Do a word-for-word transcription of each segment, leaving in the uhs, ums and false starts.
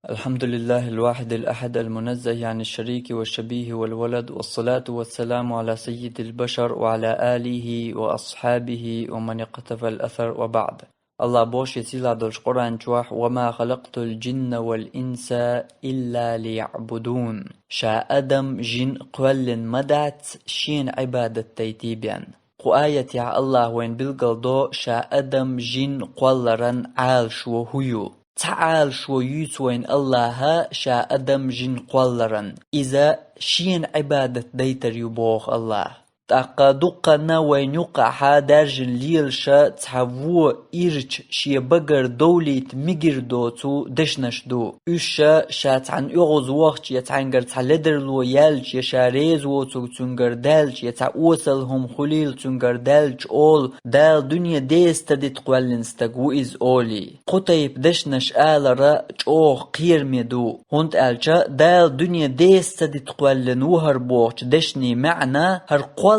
الحمد لله الواحد الأحد المنزه عن الشريك والشبيه والولد، والصلاة والسلام على سيد البشر وعلى آله وأصحابه ومن اقتفى الأثر، وبعد. Аллах боху шен сийлахь долчу Къуръан чохь: «وما خلقت الجن والإنس إلا ليعبدون». Ша адам, жин кхоьллина ма дац шена Ӏибадат дайтий бен. Кху аятехь Аллах вайна билгалдо ша адам, жин кхолларан Ӏалашо хӀу ю. Цхьа Ӏалашо юьйцу вайна Аллаха ша адам, жин кхолларан. Иза шена Ӏибадат дайтар ю боху Аллах. ТӀаккха дуккханна вайна юккъахьа даьржина лелаша цхьа вон ирча шен багара довлийта мегар доцу дешнаш ду. Уьш ша цхьаьна оьгӀаз вахча я цхьаьнгара цхьа ледарло яьлча я ша реза воцург цуьнгара даьлча я цхьа осал хӀума хуьлийла цуьнгара даьлча олу, Дала дуьне деса ца дита кхоьллина стаг ву иза олий. Кху тайпа дешнаш алара чӀогӀа кхераме ду, хӀунда аьлча Дала дуьне деса ца дита кхоьллина ву хӀара бохучу дешнийн маьӀна хӀара кхолларехь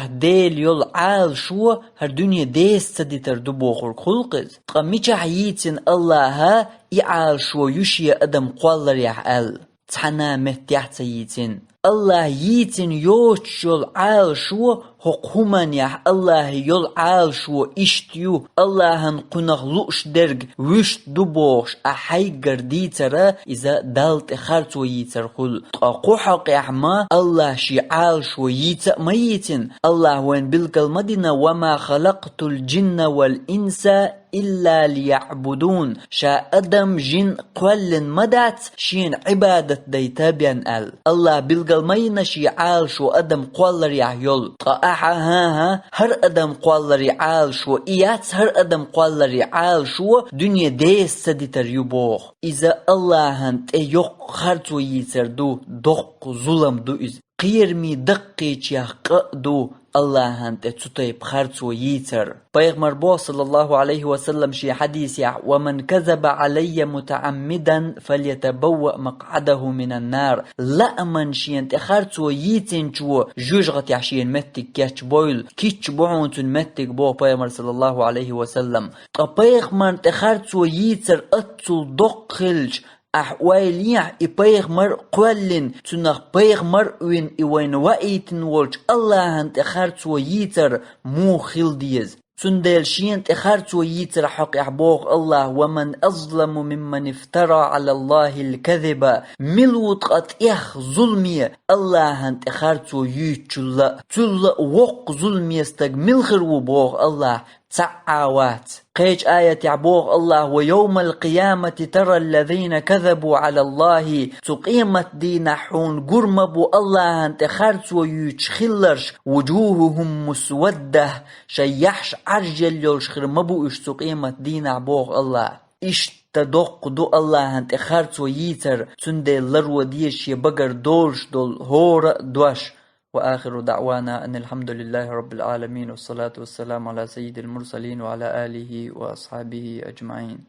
Дела йолу Ӏалашо хӀара дуьне деса ца дитар ду бохург хуьлу-кх иза. Ткъа мичахь йийцина Аллаха и Ӏалашо ю шен адам кхолларехь аьлла? Цхьана а меттехь ца йийцина. Аллаха йийцина йоцуш йолу Ӏалашо хӀокху хӀуманехь Аллахе йолу Ӏалашо иштта ю, Аллахана кхунах лууш дерг вуьшта ду бохуш ахь хьайгара дийцара, иза Далла тӀе харцо йийцар хуьлу. Ткъа кху хьокъехь ма Аллаха шен Ӏалашо йийца а ма йийцина, Аллаха вайна билгал ма дина: «وما خلقت الجن والإنس إلا ليعبدون». Ша адам, жин кхоьллина ма дац шена Ӏибадат дайта бен аьлла. Аллаха билгал ма йина шен Ӏалашо адам кхолларехь йолу. Ткъа ахьа, хӀан-хӀа, хӀара адам кхолларе Ӏалашо и яц, хӀара адам кхолларе Ӏалашо дуьне деса ца дитар ю боху. Иза Аллахана тӀе йоккха харцо йийцар ду, доккха зулам ду иза. Кхераме даккхийчех къа а ду Аллахана тӀе цу тайпа харцо йийцар. Пайхамар боху, саллаллаху Ӏалайхи ва саллам, шен хьадисехь: «ومن كذب علي متعمدا فليتبوأ مقعده من النار». Лааман шена тӀе харцо йийцинчо жоьжахатехь шена меттиг кечбойла, кийча бу хьуна цуьнан меттиг, боху Пайхамар, саллаллаху Ӏалайхи ва саллам. Ткъа пайхамарна тӀе харцо йийцар аццул доккха хилча, ахь ойла ехьа, и пайхамар а кхоьллина, цунах пайхамар а вина, и вайна ваийтина волчу Аллахана тӀе харцо йийцар муха хила деза? Цундела шена тӀе харцо йийцар хьокъехь боху Аллаха: «ومن أظلم ممن افترى على الله الكذب». Мила ву ткъа тӀех зуламе Аллахана тӀе харцо юьйцучул а? Цул а воккха зуламе стаг мила хир ву боху Аллаха? Цхьа а вац. Кхечу аятехь боху Аллаха: «ويوم القيامة ترى الذين كذبوا على الله». Цу къемат дийнахь хьуна гур ма бу Аллахана тӀе харцо юьйцуш хилларш: «وجوههم مسودة». Шайн яхьаш Ӏаржъелла йолуш хир ма бу уьш цу къемат дийнахь, боху Аллаха. Иштта доккха ду Аллахана тӀе харцо йийцар, цундела ларо деза шен багара долуш долу хӀора а дош. وآخر دعوانا أن الحمد لله رب العالمين، والصلاة والسلام على سيد المرسلين وعلى آله وأصحابه أجمعين.